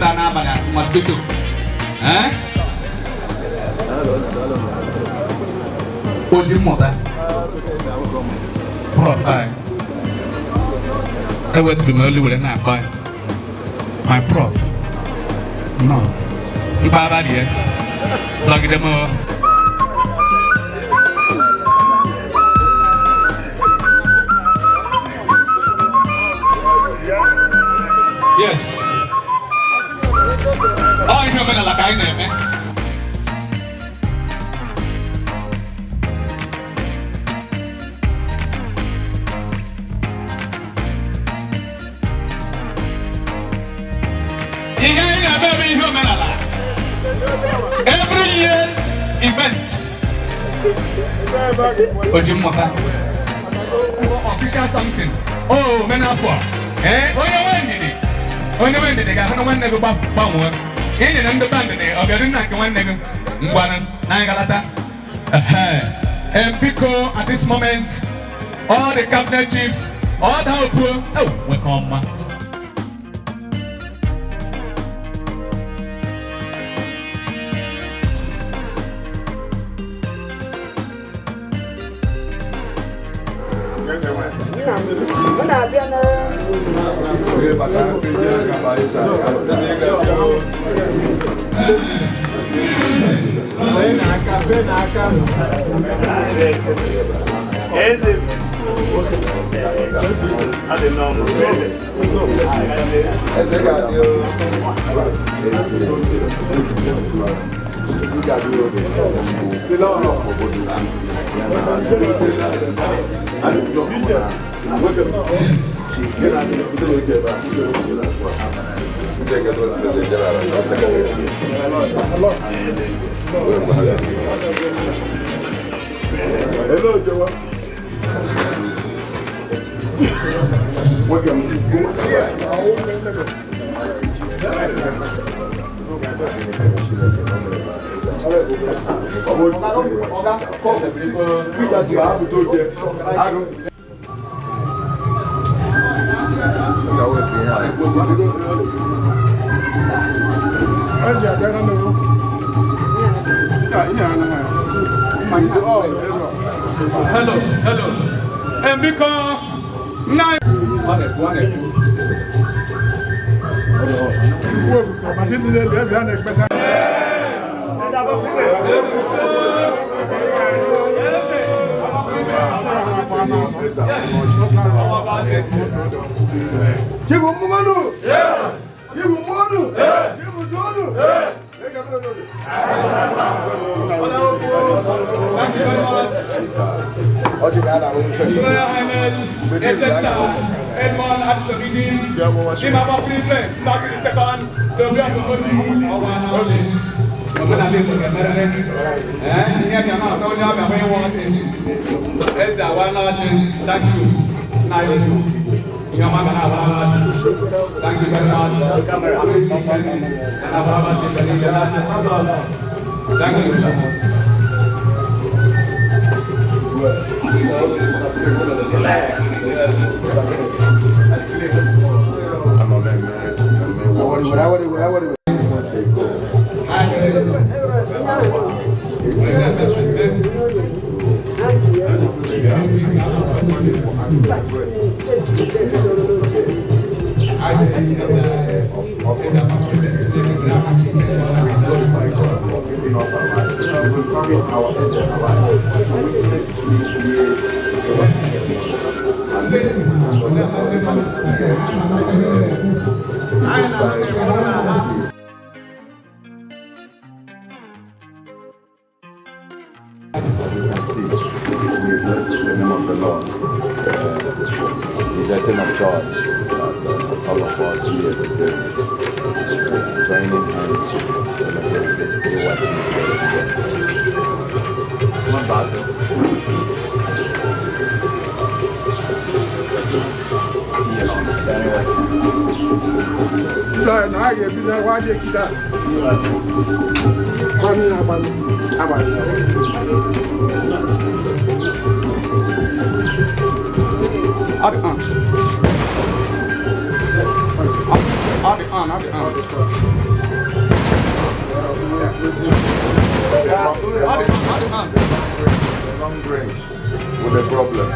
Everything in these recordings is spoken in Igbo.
taa n'abalị mosquito. Eh? Oji mmụta. Prof anyị. Eweturu m olu were na-akọ ya. My prof. No. Mpaghara rie. Zọgide m. Yes. Ọ ihe omenala ka anyị na-eme. Ihe anyị na-eme bụ ihe omenala. Every year event. Oji mmụta. Official something. Oh, omenafọ. Ee, onye nwe ndidi. Onye nwe ndidi ga-ahụ na nwanne gị gbanwee. Ị nyere ndị bandị na ọ bịara nna nke nwanne gị. Ngwanụ, na anyị galata. Ehe. And biko, at this moment, all the cabinet chiefs, all the opuo, oh, nwekọ ọma. Hello, hello. Biko, nna anyị. Ọ na-ekwu. Chibu Mumanu! Chibu Mumanu! Chibu Jonu! Thank you very much. Royal Highness, Edmond Adisogidi, Imam Prefect, starting the second, the Obi Omenala Igbo ga-emerịrị. Ee, ihe bịa na atọ onye ọbịa bụ ịwa ọchị. Eze awa n'ọchị, thank you. Nna ya ukwu. Ihe ọma ga na-awa n'ọchị. Thank you very much. Ga na-awa n'ọchị mgbe niile n'aha Jizọs. Thank you, sir. As you can see, we bless the name of the Lord. It's a thing of joy that all of us here today, joining hands to celebrate the Iwa Ji Festival. Na a ga-ebido nwa dị ekita. Agbami agbami agbami. Ọ dị on. Ọ dị on, ọ dị on. Ọ dị on, ọ dị on. Long range with a problem.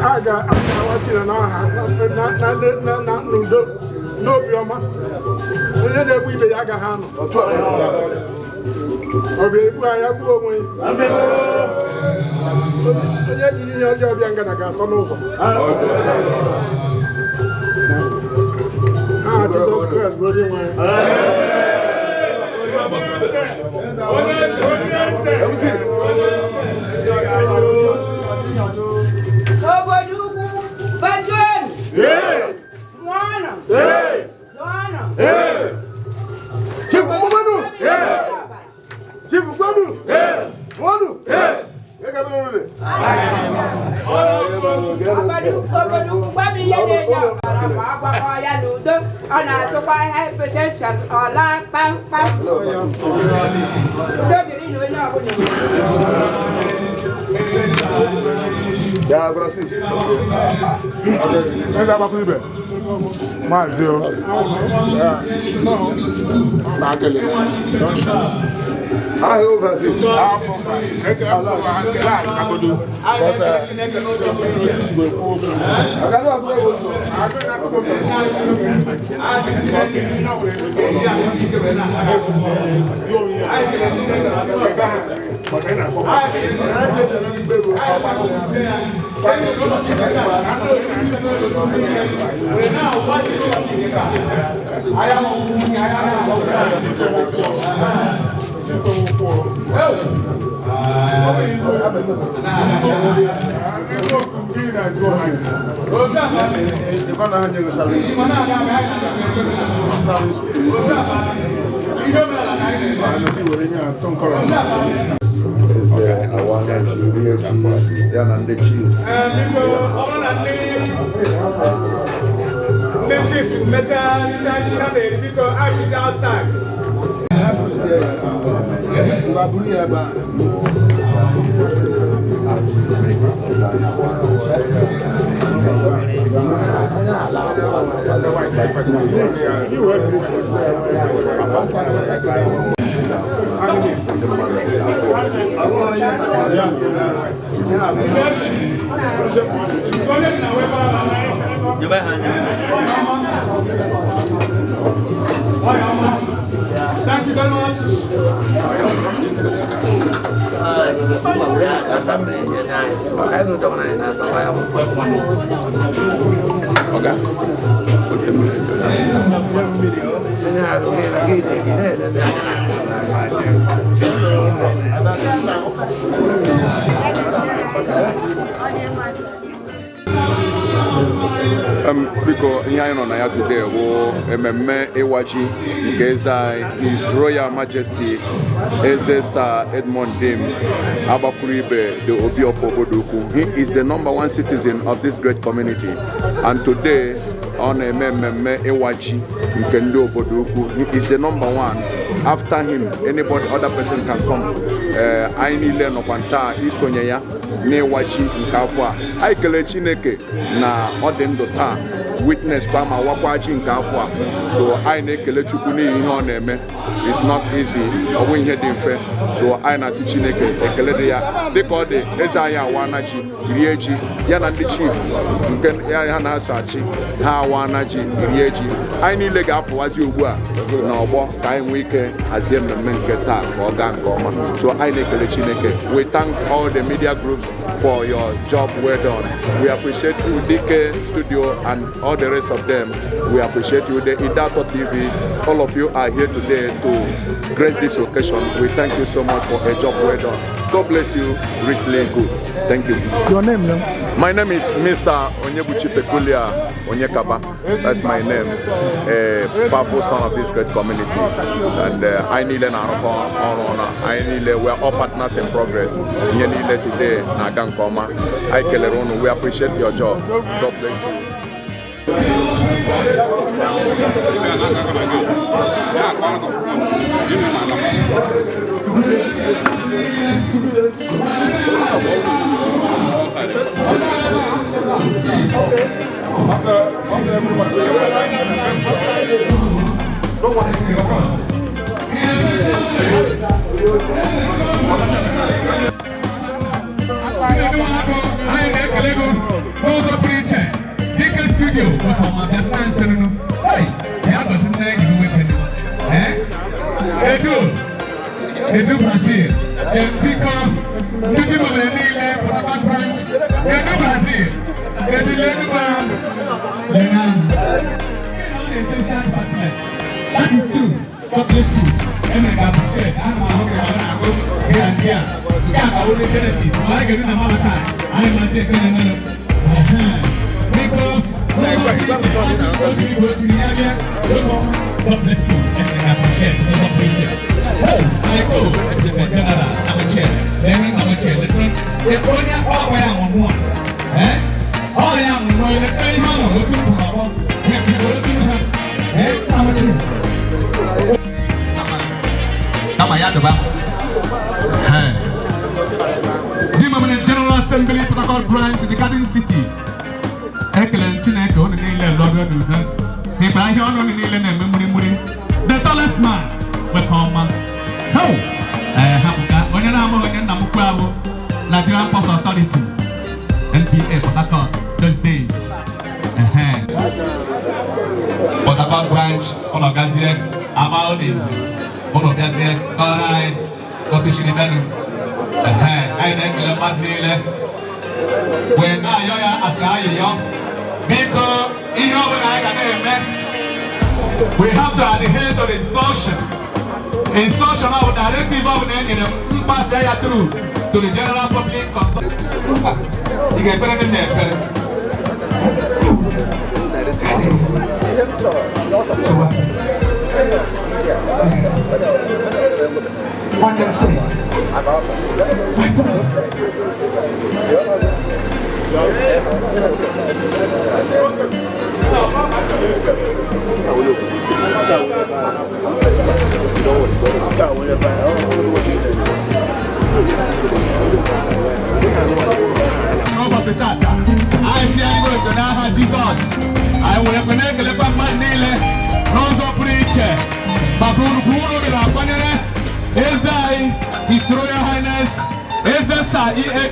A ga-awa ji na n'aha na n'udo n'obiọma. Onye na-egbu ibe ya agaghị anọ. Ọ bụ egbu anya gbuo onwe ya. Onye ji ihe ọjọọ bịa ngana ga-atọ n'ụzọ. Aha Jizọs Kraịst bụ onye nwe anyị. Onye eze, onye eze. Obodo ukwu bajuenu, mụọnụ, zụọnụ. Chifu mmanụ! Chifu kwenu! Mmanụ! Obodo ukwu gbam ihe na-enye ọbara ma agbakọ ya n'udo, ọ na-atụkwa hypertension ọla kpamkpam. Udo dịrị na onye ọbụla. Yeah, Francis. Eze agbakọ ibe maazị o na-akele. Hi, Francis. Ekele akagodo. Anyị na-ekele Chineke n'ụzọ pụrụ iche. Asị Chineke ga-eji ahụ ike wee na-asa. Anyị kelere Chineke na anyị kelere ya. Anyị kelere ụbọchị nke taa. Wee na-agwa ndị ụbọchị nke taa. Anyị ahụhụ, anyị ahụhụ. Eze awana ji rie ji ya na ndị chiefs. Biko, ọ bụrụ na ndị chiefs mechaa richa ji ha na-eri, biko abịja outside. Ngwa buru ya ebe a. Thank you very much. Oga, oge mmiri ejula. Biko, ihe anyị nọ na ya today bụ ememme ịwa ji nke eze anyị, His Royal Majesty Eze Sir Edmond Dim Agbapụrụ Ibe, the Obi of Obodo Ukwu. He is the number one citizen of this great community, and today ọ na-eme mmemme ịwa ji nke ndị obodo ukwu. He is the number one. After him, anybody other person can come. Ee, anyị niile nọkwa ntaa isonye ya n'ịwa ji nke afọ a. Anyị kelee Chineke na ọ dị ndụ taa witness kwa ma wakwa ji nke afọ a. So anyị na-ekele Chukwu n'ihi ihe ọ na-eme. It's not easy, ọ bụ ihe dị mfe. So anyị na-asị Chineke ekele dị ya dịka ọ dị. Eze anyị awana ji, rie ji, ya na ndị chief nke ya ha na-aso achị ha awana ji, rie ji. Anyị niile ga-apụwazi ugbu a n'ọgbọ ka anyị nwee ike hazie mmemme nke taa ka ọ gaa nke ọma. So anyị na-ekele Chineke. We thank all the media groups for your job well done. We appreciate you, Dike Studio and all the rest of them. We appreciate you, the Idato TV. All of you are here today to grace this occasion. We thank you so much for a job well done. God bless you richly. Good, thank you. Your name now? My name is Mr. Onyebuchi Peculiar Onyekaba. That's my name. A powerful son of this great community. And I need an I need, we are all partners in progress. Ihe niile today na-aga nke ọma. Anyị kelere unu. We appreciate your job. God bless you. Anyị na-ekele gị n'ụzọ pụrụ iche dịka studio maka ọma bịa nna nsịrịnụ ya gọzi nne gị nwoke. Edu Edu Brazil biko, ndị dị mebere niile Port Harcourt branch, Edu Brazil, Edu Lenugba Lena essential department. That is true. God bless you. Emere ga appreciate. Ana m ahụ gị ma ọ na-agụ here and there. Nke a ka wụrụ Genesis. Ma anyị ga-eru na Malachi. Anyị mazi ekpere mere. Biko, obi Igbo tiri ya bịa. God bless you. Emere ga appreciate. God bless you. Oh, I go. The general, Amache. Then Amache. The front. The onye ọkwa ya nwụrụ. Eh? Ọ ya nwụrụ. The ihe ọ nọ otu kwuru ọgbọ. Eh, Amache. Kama ya daba. Di mamane General Assembly, Port Harcourt Branch, the Garden City. Ekele m Chineke unu niile lọrọ n'udo. Ịkpa ahịa ọnụ unu niile na-eme murimuri. The tallest man, nwekọ ọma. Ho! Ee, hapụta. Onye na-amaghị onye nna m ukwu ahụ, Nigerian Ports Authority, NPA Port Harcourt, those days. Ehe. Port Harcourt Branch, ụnọ gazie, ama ụnụ izu. Ụnụ bịazie, kọrọ anyị otu siri menụ. Ehe, anyị na-ekele mmadụ niile. Wee na-ayọ ya asa ayịyọ. Biko, ihe ọ bụla anyị ga na-eme, we have to adhere to the instruction. Instruction of directive ọ bụla e nyere mgbasa ya through to the general public consult. Ị ga-ekpere ndị na-ekpere. Sụwa. Nwanne m sị, my brother. N'ụbọchị tata anyị si anyị nwere n'aha Jizọs, anyị were kwe na-ekelekwa mmadụ niile n'ụzọ pụrụ iche maka nnukwu unu bịara akwanyere eze anyị, His Royal Highness Eze Sir E.A.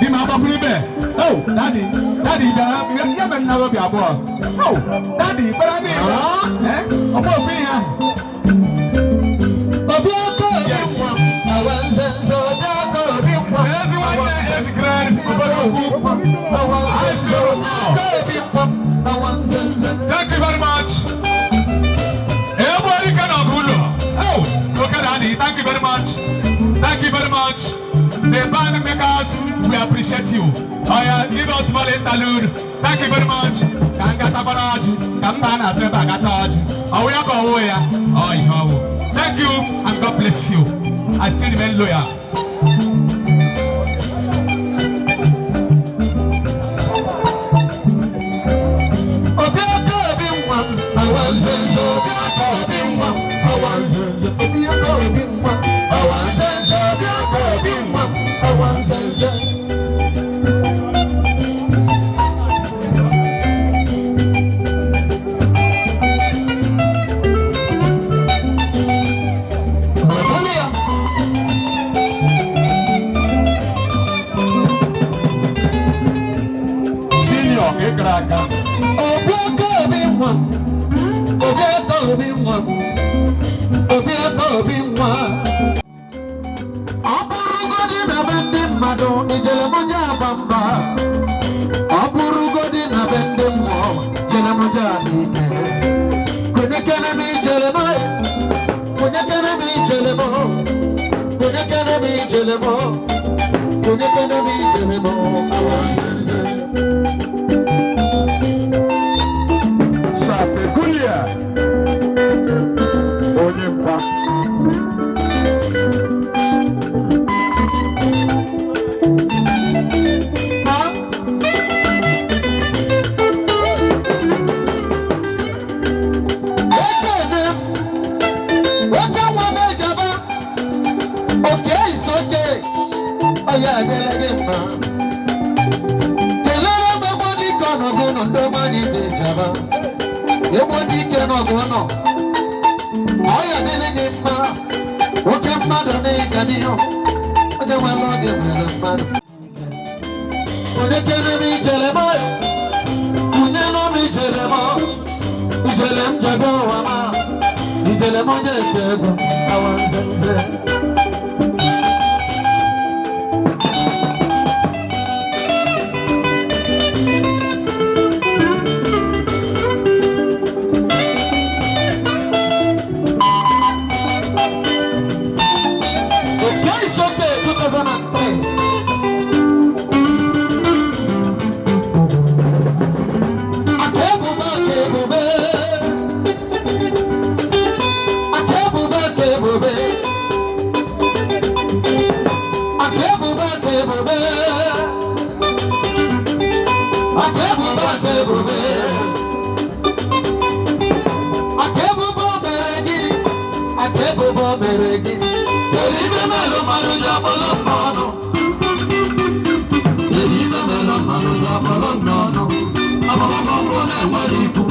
Di ma agbakwuru ibe. Oh, daddy, daddy bịara ihe mere na obi abụọ. Oh, daddy kwere n'ihe ọgbọ ofu ihe ahụ. Obi aka obi nwa, awa nzenze obi aka obi nwa. Ezi nwanne ejikere obodo ukwu. Awa nzenze obi aka obi nwa, awa nzenze. Thank you very much. Everybody can of Ulo. Oh, okay, Daddy. Thank you very much. Thank you very much. The band makers, we appreciate you. Oh yeah, give us small interlude. Thank you very much. Kanga tabaraji, kamba na seba kataji. Oh yeah, go yeah. Oh yeah. Thank you and God bless you. I still remain loyal. Obi aka obi nwa, awa nzenze obi aka obi nwa, awa nzenze obi aka obi nwa, awa nzenze obi aka obi nwa, awa nzenze. Hallelujah. Senior, ịkara aka. Obi aka obi nwa, obi aka obi nwa, obi aka obi nwa. Ọ bụrụgodị na be ndị mmadụ ijele m onye aba mba, ọ bụrụgodị na be ndị mmụọ jele m onye adị ike. Kwenyekene m ijele m, kwenyekene m ijele m, kwenyekene m ijele m, kwenyekene m ijele m, awa nzenze. Sapekulia. Onye mkpa. Ma ekene oke nwa m ejebe oke isoke ọya adịla gị mma. Ndị ọma anyị dị jaba. Egbo dị ike n'ọgụ nọ. Ọya dịrị gị mma. Oke mmadụ n'ịga n'ihu. Onye nwere oge nwere mmadụ. Onye kere m ijele m, onye nọ m ijele m, ijele m jebe ụwa m, ijele m onye ete egwu awa nze nze. Okay, it's okay, 2003. Akebube, akebube. Akebube, akebube. Akebube, akebube. Akebube, akebube. Akebube o mere gịnị? Akebube o mere gịnị? Kedu ibe melụ mmadụ ji akpọrọ mma ọnụ? Kedu ibe melụ mmadụ ji akpọrọ mma ọnụ? Agbamakwụkwọ na-enwere ikwu.